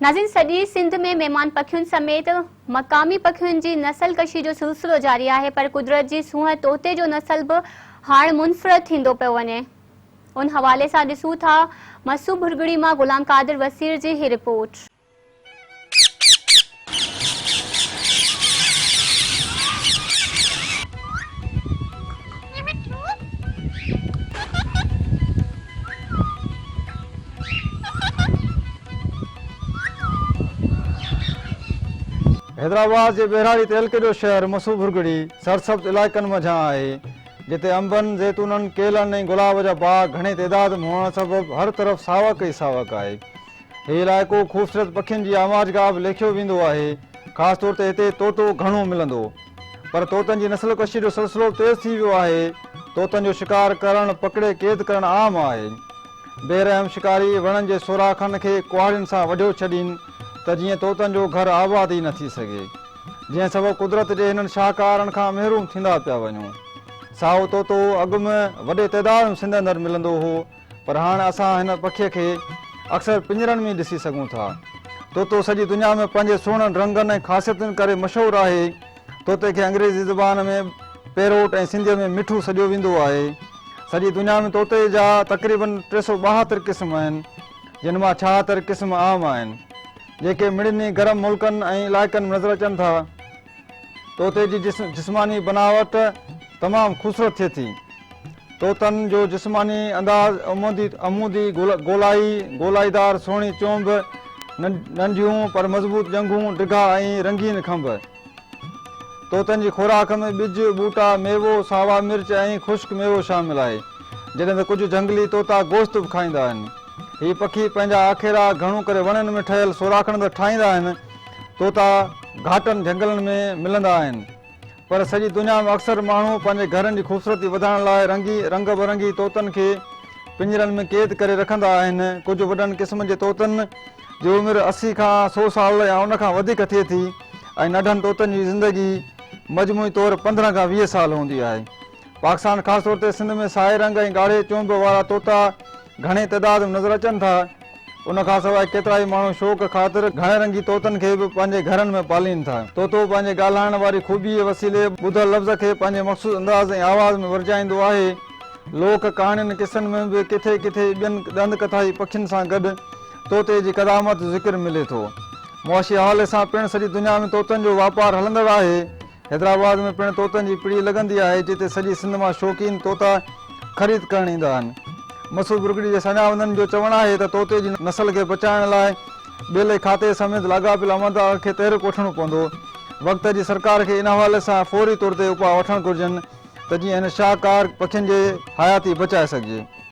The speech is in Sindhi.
ناظرين سڄي سنڌ ۾ مهمان پکين سميت مقامي پکين جي نسل ڪشي جو سلسلو جاري آهي پر قدرت جي سونهن طوطي جو نسل به هاڻ منفرد ٿيندو پيو وڃي ان حوالي سان ڏسون ٿا مسو ڀرڳڙي مان غلام قادر وسير جي هي رپورٽ. حيدرآباد جي ٻهراڙي تعلقي جو شهر مسو ڀرڳڙي سرسبز علائقن منجهان آهي، جتي انبن، زيتونن، ڪيلن ۽ گلاب جا باغ گهڻي تعداد ۾ هئڻ سبب هر طرف ساوڪ ئي ساوڪ آهي. هي علائقو خوبصورت پکين جي آماجگاهه به ليکيو ويندو آهي، خاص طور تي هتي طوطو گهڻو ملندو. پر طوطن جي نسل ڪشي جو سلسلو به تيز ٿي ويو آهي. طوطن جو شڪار ڪرڻ، پڪڙي قيد ڪرڻ عام آهي. بي رحم شڪاري وڻن جي سوراخن کي ڪهاڙين سان وڍيو ڇڏين ته جيئن طوطن جو گهر آباد ئي نه ٿي سگهي. جنهن سبب قدرت جي هنن شاهڪارن کان محروم ٿيندا پيا وڃون. سائو طوطو اڳ ۾ وڏي تعداد ۾ سنڌ اندر ملندو هو. پر هاڻ اسان هن پکيء کي اڪثر پڃرن ۾ ئي ڏسي سگهون ٿا. طوطو سڄي دنيا ۾ پنهنجي سهڻن رنگن ۽ خاصيتن ڪري مشهور آهي. طوطي کي انگريزي زبان ۾ پيروٽ ۽ سنڌيء ۾ مٺو سڏيو ويندو آهي. سڄي دنيا ۾ طوطي جا تقريباً 372 قسم آهن، جن مان 76 قسم عام آهن، جيڪي مڙني گرم ملڪن ۽ علائقن ۾ نظر اچن ٿا. طوطي جي جسماني بناوٽ تمام خوبصورت ٿئي ٿي. طوطن جو جسماني انداز عمودي عمودي گولائي، گولائيدار سهڻي چونب، ننڍيون پر مضبوط ڄنگهون، ڊگها ۽ رنگين کنڀ. طوطن جي خوراڪ ۾ ٻج، ٻوٽا، ميوو، ساوا مرچ ۽ خشڪ ميوو شامل آهي، جڏهن ته ڪجهه جهنگلي طوطا گوشت به کائيندا آهن. هي پکي پنهنجا آکيرا گهڻو ڪري وڻن ۾ ٺهيل سوراخن اندر ٺاهيندا آهن. طوطا گهاٽن جهنگلن ۾ ملندا آهن. پر سڄي دنيا ۾ اڪثر ماڻهو پنهنجي گهرن جي خوبصورتي وڌائڻ لاء رنگي رنگ برنگي طوطن کي پڃرن ۾ قيد ڪري رکندا آهن. ڪجهه وڏن قسمن جي طوطن جي عمر 80 کان سو سال يا ان کان وڌيڪ ٿئي ٿي ۽ ننڍن طوطن جي زندگي مجموعي طور 15 کان 20 سال هوندي آهي. پاڪستان خاص طور تي سنڌ ۾ سائي رنگ ۽ ڳاڙهي چونب وارا طوطا گهڻي تعداد ۾ نظر اچن ٿا. ان کان سواء ڪيترائي ماڻهو شوق خاطر گهڻ رنگي طوطن کي به پنهنجي گهرن ۾ پالين ٿا. طوطو پنهنجي ڳالهائڻ واري خوبيء وسيلي ٻڌل لفظ کي پنهنجي مخصوص انداز ۽ آواز ۾ ورجائيندو آهي. لوڪ ڪهاڻين قصن ۾ به ڪٿي ڪٿي ٻين ڏند ڪٿائي پکين سان گڏ طوطي جي قدامت جو ذڪر ملي ٿو. معاشي حوالي سان پڻ سڄي دنيا ۾ طوطن جو واپار هلندڙ آهي. حيدرآباد ۾ پڻ طوطن جي پڙي لڳندي آهي، جتي سڄي سنڌ مان شوقين طوطا خريد ڪرڻ ايندا آهن. مسعود برگڙي جي ساڃاهوندن جو چوڻ آهي ته طوطي جي نسل کي بچائڻ لاء ٻيلي کاتي سميت لاڳاپيل عملدارن کي تحرڪ وٺڻو پوندو. وقت جي سرڪار کي ان حوالي سان فوري طور تي اپاء وٺڻ گهرجن ته جيئن هن شاهڪار پکين جي حياتي بچائي سگهجي.